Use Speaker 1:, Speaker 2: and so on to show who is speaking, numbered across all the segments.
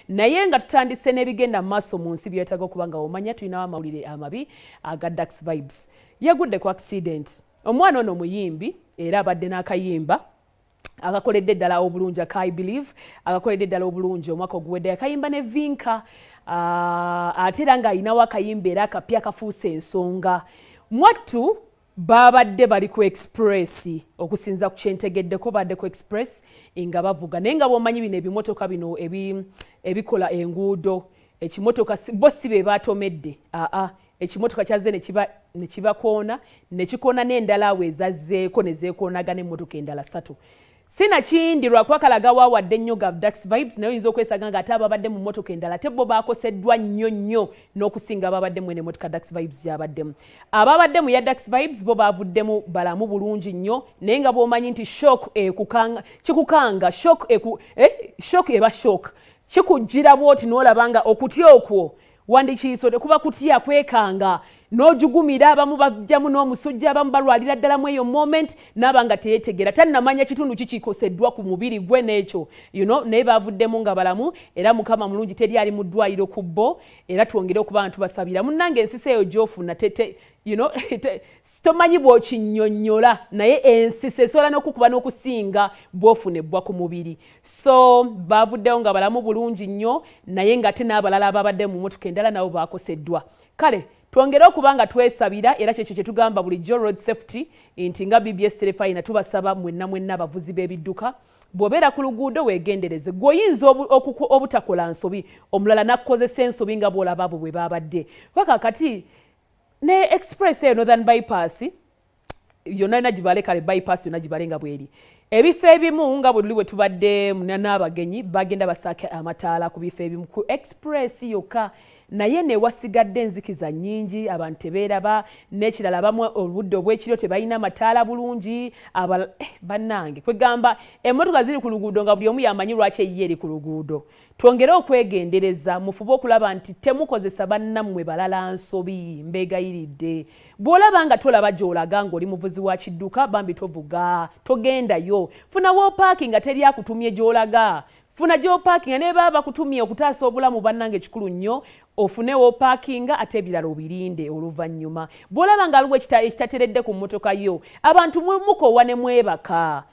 Speaker 1: Naye nga tutandise n'ebigenda mu maaso mu nsi byetaaga okuba nga omanya, tulinawo amawulire amabi aga Dax Vibes. Yagudde ku accident. Omwana ono muyimbi era abadde n'akayimba akakoledde ddala obulungi aka "I Believe", akakoledde ddala obulungi omwaka oguwedde, akayimba ne Vinka. Ate era ng'alinawo akayimba era akapya akafuuse ensonga. Mwattu babadde bali ku express, okusinza ku kyentegeddeko badde ku express nga bavuga, naye nga bw'omanyi bino ebimotoka bino ebikola enguudo, ekimotoka bo si be batomedde, aa, ekimotoka kyazze ne kibakoona, ne kikoona n'endala awo ezazzeeko ne zeekoonaga n'emmotoka endala ssatu. Sinakindi lwakuba kalaga waawadde nnyo ga Dax Vibes, naye oyinza okwesaga nga ate ababadde mu mmotoka endala ate bo baakoseddwa nnyo nnyo n'okusinga ababadde mu eno emmotoka Dax Vibes gy'abaddemu. Ababadde mu ya Dax Vibes bo bavuddemu balamu bulungi nnyo, naye nga bw'omanyi nti shock ekukanga, kikukanga shock eku, shock eba shock, kikujjira bw'oti n'olaba nga okutya okwo wandikiiso tekuba kutya kwekanga n'ojugumira. Abamu bajjamu n'omusujja, abamu balwalira ddala mu eyo moment, n'aba nga teyeetegera, tannamanya kitundu kikikoseddwa ku mubiri gwe n'ekyo, naye bavuddemu nga balamu era Mukama mulungi, teri ali mu ddwaliro ku bo, era twongere okuba nga tubasabira. Munnange, ensisa eyo gy'ofuna tete tomanyi bw'okinnyonnyola, naye ensisa esobola n'okukuba n'okusinga bw'ofuna ebbwa ku mubiri. So bavuddewo nga balamu bulungi nnyo, naye ng'ate n'abalala ababadde mu mmotoka endala nabo bakoseddwa. Kale twongere okuba nga twesabira, era kyekyo kye tugamba bulijjo, road safety, nti nga BBS Terefayina tubasaba mwenna mwenna abavuzi b'ebidduka, bw'obeera ku luguudo weegendereze. Gw'oyinza obutakola nsobi, omulala n'akkozesa ensobi nga bw'olaba abo bwe babadde. Kuba kakati ne express eyo Northern Bypass yonna yonna gibale, kale bypass yonna gibale nga bweri, ebifo ebimu nga bwe luli bwe tubadde n'abagenyi bagenda basaake amataala ku bifo ebimu ku express yokka, naye ne wasigadde enzikiza nnyingi, abantu tebeeraba. N'ekirala, abamu obudde obw'ekiro tebalina mataala bulungi. Bannange, kwegamba emmotoka ziri ku luguudo nga buli omu yamanyi lwaki eyiye eri ku luguudo. Twongere okwegendereza, mufube okulaba nti temukozesa bannammwe balala nsobi. Mbeegayiridde, bw'olaba nga tolaba gy'olaga ng'oli muvuzi wa kidduka, bambi tovuga, togendayo. Funa w'opaakinga nga teri akutumye gy'olaga, funa gy'opaakinga ne baba bakutumye. Okutaasa obulamu, bannange, kikulu nnyo. Ofune w'opaakinga ate ebirala obirinde oluvannyuma. Bw'olaba nga aliwo ekitateredde ku mmotoka yo, abantu mukoowa ne mwebaka.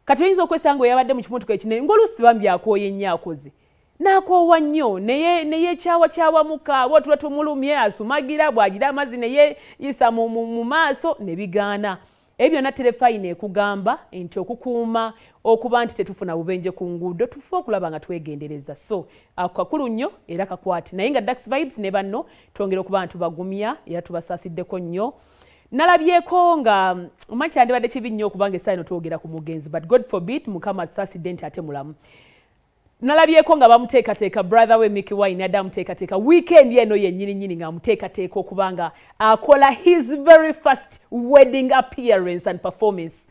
Speaker 1: Kati oyinza okwesanga oyabadde mu kimotoka ekinene ng'oluusi bambi akooye nnyo, akoze n'akoowa nnyo, naye neyekyawakyawamuka bwotula tumulumye, asumagira, bw'agira amazzi neyeyisa mu maaso ne bigaana. Ebyo byonna Terefayina ekugamba nti okukuuma okuba nti tetufuna bubenje ku nguudo, tufe okulaba nga twegendereza. So ako kakulu nnyo era kakwate. Naye nga Dax Vibes ne banno twongera okuba nga tubagumya era tubasaasiddeko nnyo. Nalabyeko nga omanyi kyandibadde kibi nnyo okubanga essaawa eno twogera ku mugenzi, but God forbid, Mukama atusaasidde nti ate mulamu. Nalabyeko nga bamuteekateeka, brother we Mickey Wine adde amuteekateeka weekend eno yennyini nnyini, ng'amuteekateeka okuba nga akola his very first wedding appearance and performance.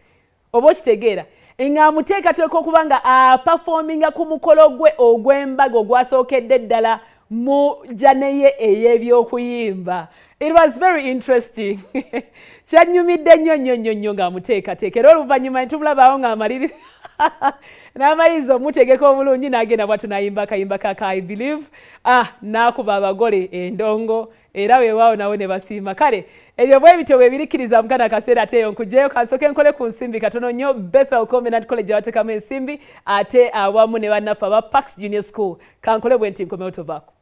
Speaker 1: Oba okitegeera, ng'amuteekateeka okuba nga aperforminga ku mukolo gwe ogw'embaga ogwasookedde ddala mu journey ye ey'ebyokuyimba. It was very interesting, kyanyumidde nnyo nnyo nnyo nnyo ng'amuteekateeka, era oluvannyuma ntubulabaawo ng'amaliriza n'amaliriza omutegeka obulungi, n'agenda bwatu n'ayimba akayimba kaka "I Believe", ah, n'akuba abagole endongo, era weewaawo nawe ne basiima. Kale ebyo bwe bityo bwe birikkiriza mukana akaseera ate eyo nkugyeyo kansooke nkole ku nsimbi katono nnyo. Bethel Covenant College abateekamu ensimbi, ate awamu ne bannaffe aba Pax Junior School. Kankole bwe nti nkomewo, tovaako.